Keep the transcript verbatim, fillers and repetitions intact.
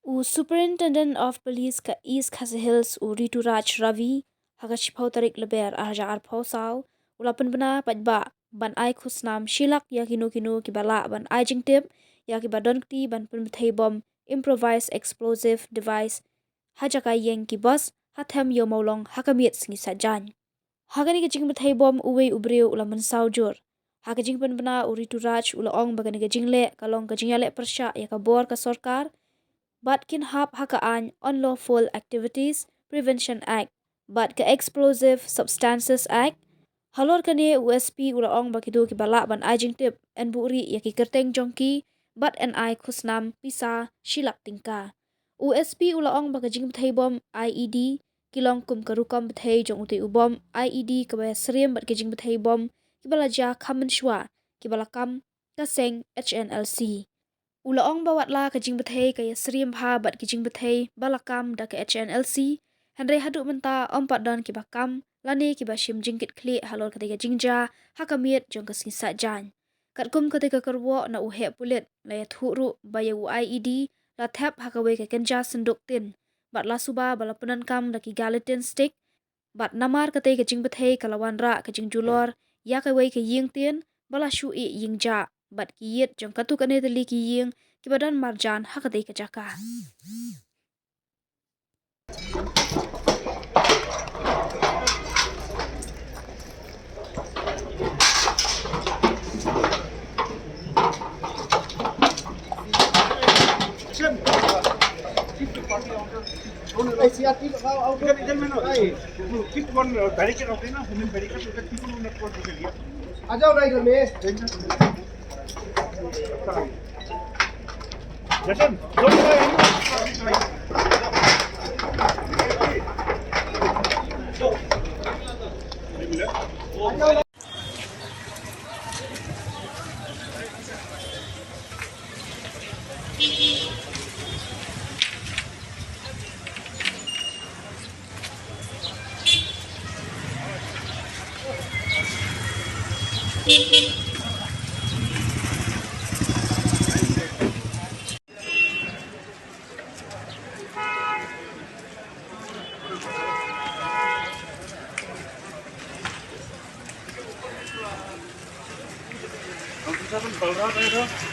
U Superintendent of Police ka East Khasi Hills, u Rituraj Ravi, ha ka shiphew tarik Lber ar hajar arphew saw, u la pynbna paidbah ban ai khusnam shi lak ïa kino kino kiba lah ban ai jingtip ïa kiba don kti ban pynbthei bom improvised explosive device ha jaka ïeng ki bus ha Them Ïew Mawlong ha ka miet sngi Saitjaiñ. Ha kane ka jingbthei bom uwei u briew u la mynsaw jur. Ha ka jingpynbna u Rituraj u la ong ba kane ka jingleh ka long ka jingïaleh pyrshah ïa ka bor ka sorkar bad kin hap ha ka aiñ Unlawful Activities Prevention Act bad ka Explosive Substances Act. Halor kane u S P u la ong ba kito kiba lah ban ai jingtip yn buhrieh ïa ki kyrteng jong ki bad yn ai khusnam pisa shi lak tyngka. U S P u la ong ba ka jingbthei bom I E D ki long kum ka rukom bthei jong utei u bom I E D kaba ïasyriem bad ka jingbthei bom kiba la jia kham mynshuwa kiba la kam ka seng H N L C. U la ong ba watla ka jingbthei ka ïasyriem bha bad ki jingbthei ba la kam da ka H N L C, hynrei haduh mynta ym pat don kiba kam lane kiba shim jingkitkhlieh halor katei ka jingjia ha ka miet jong ka sngi Saitjaiñ. Katkum katei ka kyrwoh na u heh pulit la ïathuh ruh ba ïa u I E D la thep ha kawei ka kynja synduk tin bad la suba ba la pyndonkam da ki gelatin stick bad namar katei ka jingbthei ka la wanrah ka jingjulor ïa kawei ka ïingtien ba la shu ïeh ïingjah bad ki ïit jong katto katne tylli ki ïing kiba don marjan ha katei ka jaka. Hey, C R P, आओ, आओ। इधर, इधर में ना, वो keep one, uh, barricade होते हैं ना, women barricade, उधर people will not cross के लिए। आ जाओ ना इधर में। जशन, don't try anyone.